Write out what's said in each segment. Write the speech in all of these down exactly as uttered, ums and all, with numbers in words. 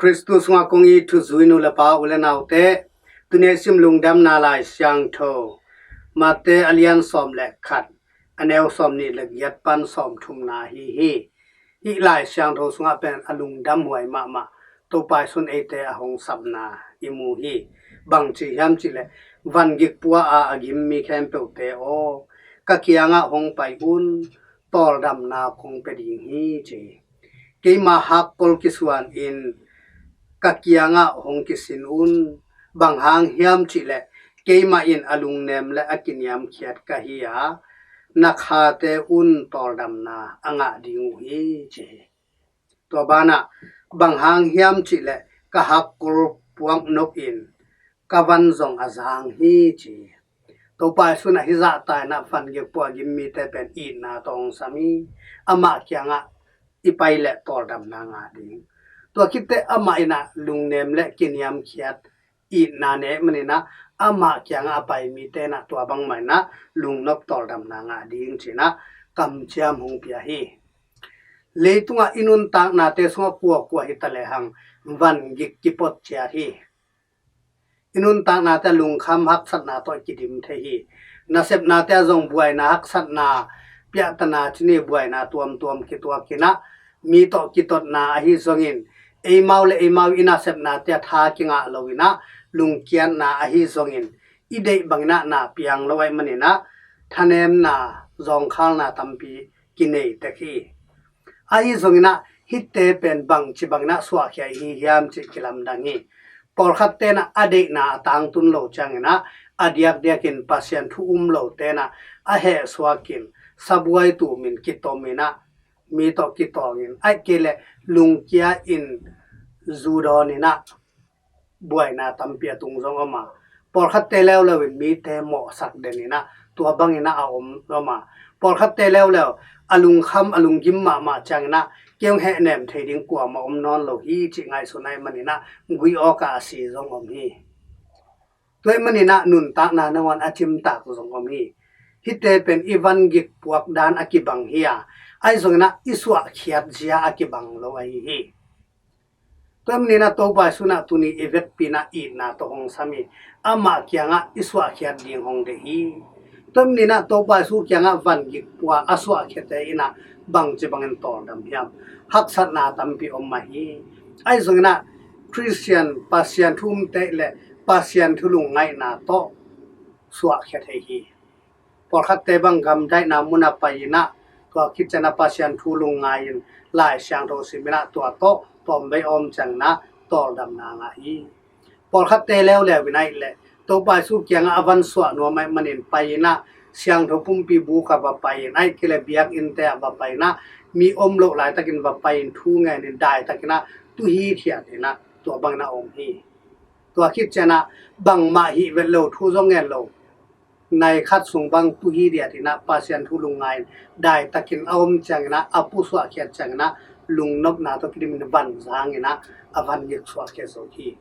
Khristu sungah kong it thuzui nu le pa, u le naute, tuni i sim Lungdamna Lai Siangtho, Mate a lian sawm le khat, a neu sawm nih le giat pan sawm thumna ahi hi. Hih Lai Siangtho sungah pen a lungdam huai mahmah Topa Jesu'n eite a hong sapna i mu hi. Bangci hiam cih leh, van gik pua a a gim mi khempeuhte aw, ka kiangah hong pai un, tawldamna kong pia ding hi, ci hi. Keima hakkol kisuan in ka kiangah hong kisin un, bang hang hiam cih leh, keimah in a lungnem le a kiniamkhiat ka hi a, na khate un tawldamna a ngah ding uh hi, ci hi. Tua banah, bang hang hiam cih leh, ka hakkol puak nop in ka van zong a zang hi, ci hi. Topa Jesu'n ah hih zahta in ah van gik pua a gim mite pen itna tawh hong sam hi. Amah kiangah i pai leh tawldamna ngah ding. Tua khit teh amah in ah lungnem le kiniamkhiat, itna nei manin ah, amah kiangah a pai mite in ah tua bangmah in ah lungnop tawldamna ngah ding, ci-in ah kamciam hong pia hi. Leitungah i nuntaknate sungah kuakua hi ta lehang, van gik kipot ciat hi. I nuntaknate lungkham haksatna tawh kidim thei hi. Nasepnate ah zong buaina, haksatna, piahtana, cih ni, buaina tuamtuam kituak in ah, mi tawh kitotna ahi zongin, eimau le eimau i nasepnate ah tha kingah lo in ah, lungkiatna ahi zongin, i deih bangin ah na piang lo ahih manin ah, thanemna, zawngkhalna tampi kinei tek hi. Ahi zongin ah, hihte pen bangci bangin ah suahkhia i hi hiam cih kilamdang hi. Pawlkhatte in ah a deihna a tangtun lo ciangin ah, a diakdiakin Pasian thu um lote in ah a hehsuak in, sabuai tumin kitom in ah, mi tawh kitawng in, ahih kei leh lungkia in zu dawn in ah, buaina tampi a tung zong om a, pawlkhatte leuleu in mite mawhsak den in ah, tua bangin ah a om, om a, pawlkhatte leuleu a lungkham, a lunggim mahmah ciangin ah, kei hong hehnem thei ding kuamah om nawn lo hi, cih ngaihsun ahih manin ah, gui awk a a si zong om hi. Tua ahih manin ah nuntakna nangawn a cimtak zong om hi. Hihte pen i van gik puak dan a kibang hi a, ahi zongin ah i suahkhiat zia a kibang lo ahi hi. Tua ahih manin ah Topa Jesu'n ah tuni i vekpi in ah itna tawh hong sam hi. Amah kiangah i suahkhiat ding hong deih hi. Tua ahih manin ah Topa Jesu kiangah van gik pua a suahkhiate in ah bangci bangin tawldam hiam? Haksatna tampi om mah hi. Ahi zongin ah Khristian, Pasian thu umte le Pasian thu lungngaihna tawh suahkhia thei hi. Pawlkhatte bang gamdaihna mun ah pai in ah, tua khit ciang ah Pasian thu lungngai in, Lai Siangtho sim in ah, tua tawh tawmvei a om ciangin ah tawldamna ngah hi. Pawlkhatte leuleu in ahih leh, Topa Jesu kiangah a van suah nuam ahih manin pai in ah, Siangtho Pumpi buk ah va pai in, ahih kei leh biakinnte ah va pai in ah, mi om loh laitakin va pai in, thu ngen in, daitakin ah tu hithiat in ah, tua bangin ah om hi. Tua khit ciang ah bangmah hih vet lo, thu zong ngen lo, nai khat sung bang tu hithiat in ah Pasian thu lungngai in, daitakin a om ciangin ah, a pusuahkhiat ciangin ah, lungnopna tawh kidim in van zang in ah, a van gik suahkhia zo hi.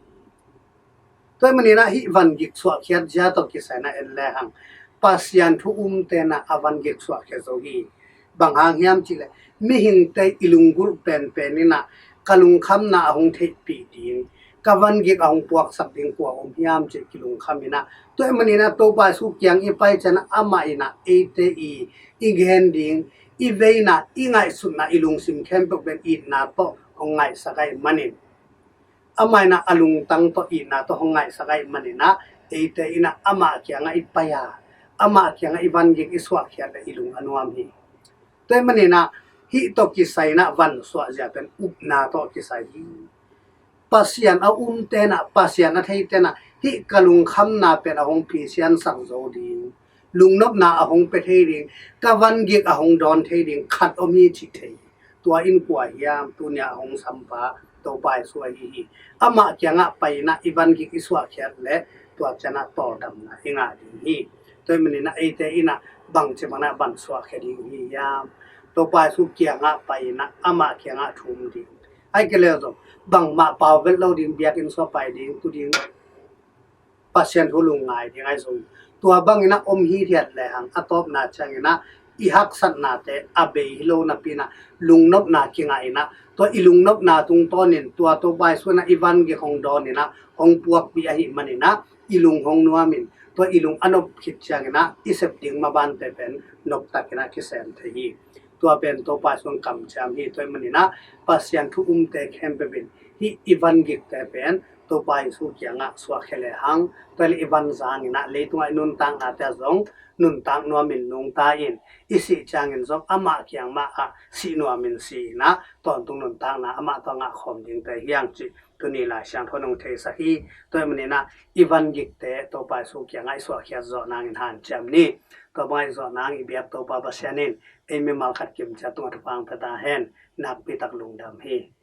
Tua ahih manin ah hih van gik suahkhiat zia tawh kisai in ah en lehang, Pasian thu umte in ah a van gik suahkhia zo hi. Bang hang hiam cih leh, mihingte i lunggulh penpen in ah, ka lungkhamna a hong theihpih ding, ka van gik a hong puaksak ding kua om hiam cih kilungkham in ah, tua ahih manin ah Topa Jesu kiang i pai ciang ah, amah in ah eite i, i gen ding, i veina, i ngaihsutna, i lungsim khempeuh pen itna tawh hong ngaihsak ahih manin, amah in ah a lungtang tawh, itna tawh hong ngaihsak ahih manin ah, eite in ah amah kiangah i pai a, amah kiangah i van gik i suahkhiat leh i lung a nuam hi. Tua ahih manin ah hih tawh kisai in ah van suah zia pen upna tawh kisai hi. Pasian a umte in ah, Pasian a theite in ah, hih ka lungkhamna pen a hong phisiansak zo ding, lungnopna a hong pia thei ding, ka van gik a hong dawn thei ding khat om hi cih thei. Tua in kua hiam? Tuni a hong sampa Topa Jesu ahi hi. Amah kiangah pai in ah i van gik i suahkhiat leh, tua ciang ah tawldamna i ngah ding hi. Tua ahih manin ah eite in ah bangci bangin ah van suahkhia ding i hi hiam? Topa Jesu kiangah pai in ah, amah kiangah thum ding. Ahih kei leh zong, bangmah pau vet lo ding, biakinn sung pai ding, tu ding, Pasian thu lungngai ding ahi zong, tua bangin ah om hithiat lehang, a tawpna ciangin ah i haksatnate a bei hi lo napi inah lungnopna kingah inah, tua i lungnopna tungtawnin tua Topa Jesu inah i van gik hong dawn inah hong puakpih ahih man inah i lung hong nuamin, tua i lung a nop khit ciang inah i sep ding mabante pen noptak inah kisem thei hi. Tua pen Topa Jesu in kamciam hi. Tua ahih man inah Pasian thu umte khempeuh in hih i van gikte pen Topa Jesu kiangah suahkhia lehang, tua le i van zang inah leitungah i nuntaknate ah zong nuntak nuamin nungta in, i sih ciangin zong amah kiang mah ah sih nuamin si inah tawntung nuntakna amah tawh ngah khawm dingte hi hang cih tuni Lai Siangtho in hong theisak hi. Tua ahih man inah i van gikte Topa Jesu kiangah i suahkhiat zawh nangin hanciam ni. Tua bangah i zawh nang i biak Topa Pasian in ei mimal khat kimciat tungah thupha hong pia ta hen. Nakpi tak lungdam hi.